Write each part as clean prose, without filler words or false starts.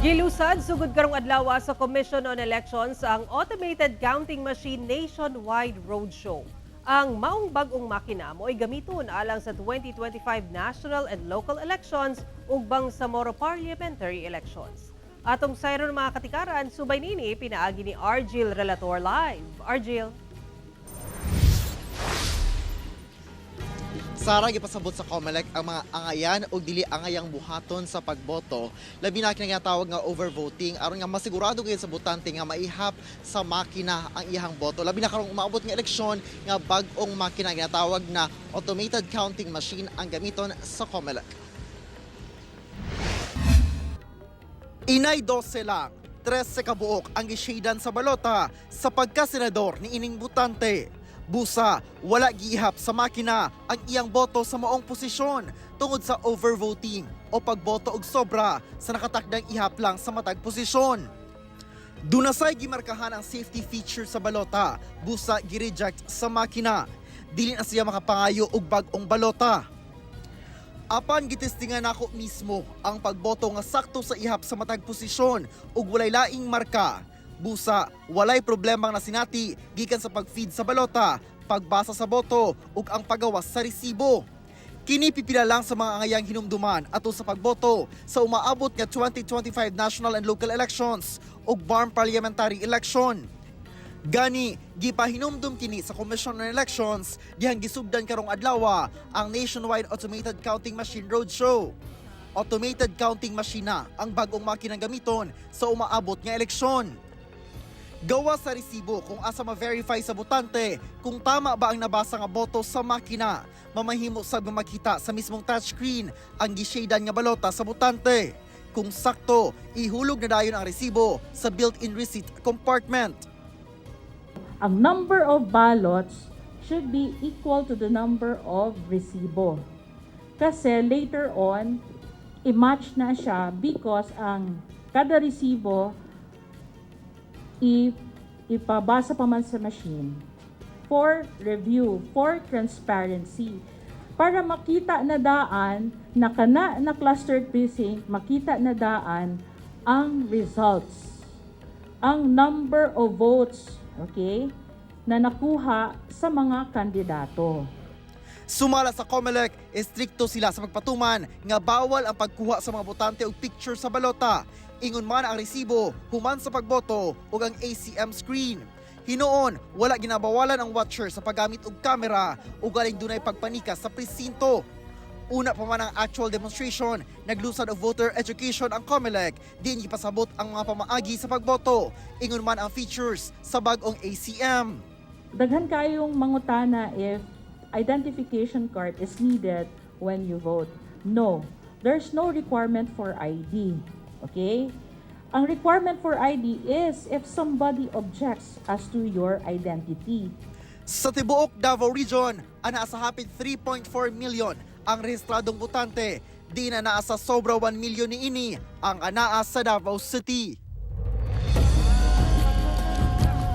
Gilusad sugod karong adlaw sa Commission on Elections ang Automated Counting Machine Nationwide Roadshow. Ang maong bag-ong makina mo'y gamiton alang sa 2025 national and local elections ug Bangsamoro parliamentary elections. Atong sayron mga katikaran, subay nini pinaagi ni Argil Relator Live. Argil. Sara, gipasabot sa COMELEC ang mga angayan o dili angayang buhaton sa pagboto, labi na kini tawag nga overvoting, aron nga masigurado gyud sa botante nga maihap sa makina ang iyang boto, labi na karong umaabot nga eleksyon nga bag-ong makina, ginatawag na automated counting machine, ang gamiton sa COMELEC. Inay 12 lang, 13 kabuok ang gishadan sa balota sa pagkasenador ni ining butante. Busa, wala giihap sa makina ang iyang boto sa maong posisyon tungod sa overvoting o pagboto og sobra sa nakatakdang ihap lang sa matag posisyon. Dunasay gimarkahan ang safety feature sa balota, busa gireject sa makina. Dili na siya makapangayo og bag-ong balota. Apan gitestingan nako mismo ang pagboto nga sakto sa ihap sa matag posisyon ug walay laing marka. Busa, walay problemang nasinati gikan sa pag-feed sa balota, pagbasa sa boto ug ang pagawas sa resibo. Kini pipila lang sa mga angayang hinumduman ato sa pagboto sa umaabot nga 2025 national and local elections ug BARMM parliamentary election. Gani, gipahinumdum kini sa Commission on Elections dihang gisugdan karong adlaw ang Nationwide Automated Counting Machine Roadshow. Automated counting machine na ang bagong makinang gamiton sa umaabot nga eleksyon. Gawa sa resibo kung asa ma-verify sa botante kung tama ba ang nabasa nga boto sa makina. Mamahimo sa makita sa mismong touchscreen ang gishadan nga balota sa botante. Kung sakto, ihulog na dayon ang resibo sa built-in receipt compartment. Ang number of ballots should be equal to the number of resibo. Kasi later on, i-match na siya because ang kada resibo ipabasa pa man sa machine for review, for transparency. Para makita na daan na kana na clustered precinct, makita na daan ang results, ang number of votes, okay, na nakuha sa mga kandidato. Sumala sa COMELEC, estrikto sila sa pagpatuman nga bawal ang pagkuha sa mga botante og picture sa balota. Ingon man ang resibo human sa pagboto ug ang ACM screen. Hinuon, wala ginabawalan ang watcher sa paggamit og kamera o galing dunay pagpanika sa presinto. Una pa man ang actual demonstration, naglusad og voter education ang COMELEC, diin gipasabot ang mga pamaagi sa pagboto. Ingon man ang features sa bag-ong ACM. Daghan kayong mangutana if identification card is needed when you vote. No, there's no requirement for ID. Okay? Ang requirement for ID is if somebody objects as to your identity. Sa tibuok Davao Region, anaa sa hapit 3.4 million ang rehistradong botante. Di na naa sa sobra 1 million niini ang anaa sa Davao City.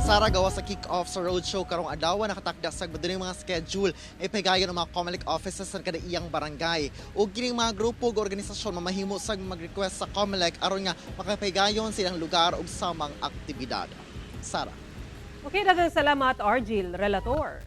Sara, gawa sa kick-off sa roadshow karong adlaw, nakatakda sa maduning mga schedule ay pagayon ang mga COMELEC offices sa kada iyang barangay. Ug kining mga grupo ug organisasyon mamahimo sa mag-request sa COMELEC aron nga makapahigayon silang lugar ug samang aktibidad. Sara. Okay, daghang salamat, Argil Relator.